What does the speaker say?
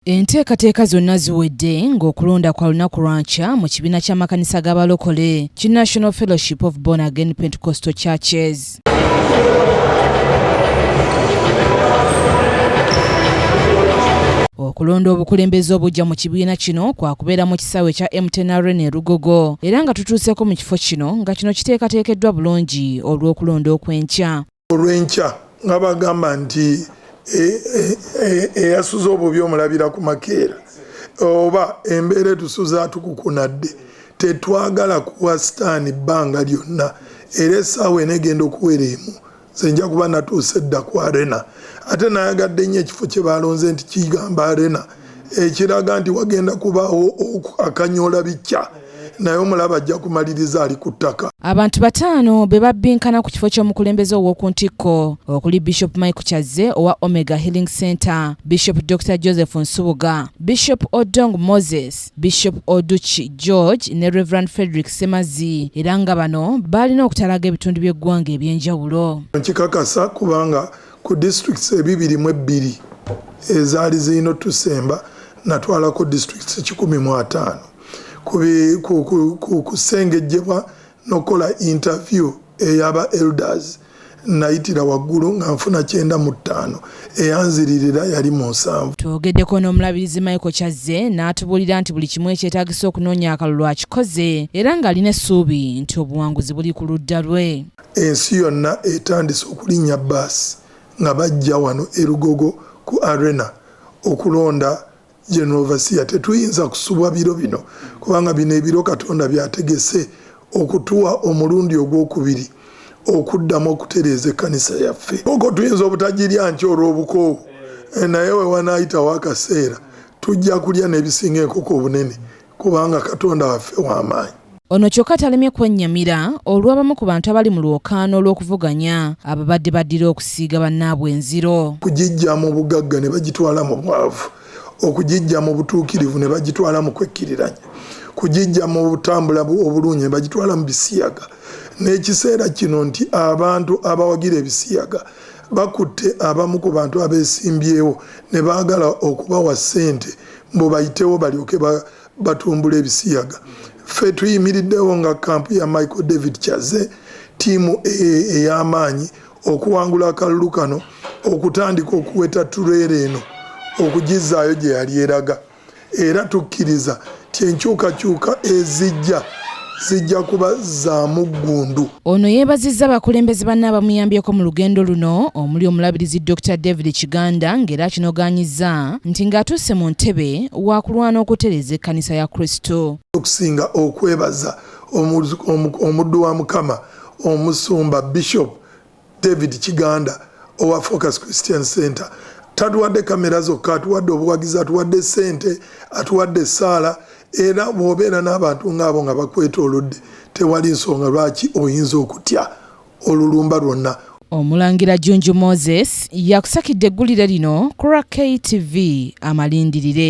Enteekateeka zonna ziwedde ng'okulonda kwa lunaku lwa nkya mu kibiina ky'amakanisa g'abalokole ki National Fellowship of Born Again Pentecostal Churches. Okulonda obukulembeze obujja mu kibiina kino kwakubeera mu kisaawe ekya MTN Arena e Lugogo era nga tutuuseeko mu kifo kino nga kino kiteekateekeddwa bulungi olw'okulonda okw'enkya. Olw'enkya nga bagamba nti eyasuze obubi omulabira ku makeera, oba embeera etusuza atukukunadde, tetwagala kuwa sitaani bbanga lyonna, era essaawa eno egenda okuwera emu nze nja kuba natuuse dda ku arena. Ate nayagadde nnyo ekifo kye balonze nti kigamba arena, ekiraga nti wagenda kubaawo akanyoola bikya, naye omulaba ajja kumaliriza ali ku ttaka. Abantu 5 be babbinkana ku kifo ky'omukulembeze ow'oku ntikko okuli Bishop Michael Kyazze owa Omega Healing Center, Bishop Dr. Joseph Nsubuga, Bishop Odong Moses, Bishop Oduchi George ne Reverend Frederick Semazi, era nga bano baalina okutalaga ebitundu by'eggwanga eby'enjawulo. Nkikakasa kubanga ku districts 22 ezaali zirina otusemba natwalako districts 150 ku kusengejjebwa n'okukola interview ey'aba elders nayitira waggulu nga nfuna 95, eyanziririra yali mu 70. Twogeddeko n'omulabirizi Michael Kyazze n'atubuulira nti buli kimu ekyetaagisa okunoonya akalulu akikoze era ng'alina essuubi nti obuwanguzi buli ku ludda lwe. Ensi yonna etandise okulinnya baasi nga bajja wano e Lugogo ku arena okulonda General Overseer. Tetuyinza kusubwa biro bino kubanga bino ebiro Katonda byategese okutuwa omulundi ogwokubiri okuddamu okutereeza ekkanisa yaffe. Oko tuyinza obutagirya nkya olw'obukoowu, naye we wanaayitawo akaseera tujja kulya n'ebisinga enkoko obunene kubanga Katonda waffe w'amaanyi. Ono kyokka talemye kwennyamira olw'abamu ku bantu abali mu lwokaano olw'okuvuganya ababadde baddira okusiiga bannaabwe enziro. Kugijja mu bugagga ne bagitwala mu bwavu, okugijja mu butuukirivu ne bagitwala mu kwekkiriranya, kugijja mu butambula obulungi ne bagitwala mu bisiyaga. N'ekiseera kino nti abantu abawagira ebisiyaga bakutte abamu ku bantu abeesimbyewo ne baagala okubawa ssente mbu bayitewo balyoke batumbula ebisiyaga. Ffe tuyimiriddewo nga kampu ya Michael David Kyazze, ttiimu ey'amaanyi okuwangula akalulu kano, okutandika okuweta tureera eno okugizzaayo gye yali eraga, era tukkiriza nti enkyukakyuka ezijja zijja kuba za muggundu. Ono yeebazizza abakulembeze banne abamuyambyeko mu lugendo luno omuli omulabirizi Dr. David Kiganda, ng'era akinogaanyizza nti ng'atuuse mu ntebe waakulwana okutereeza ekkanisa ya Kristo. Okusinga okwebaza omuddu wa Mukama omusumba Bishop David Kiganda owa Focus Christian Center. Tatuwadde kamera zokka, atuwadde obuwagizi, atuwadde ssente, atuwadde essaala, era bw'obeera n'abantu ng'abo nga bakwetoolodde tewali nsonga lwaki oyinza okutya olulumba lwonna. Omulangira Junju Moses yakusakidde eggulire lino ku lwa KTV Amalindirire.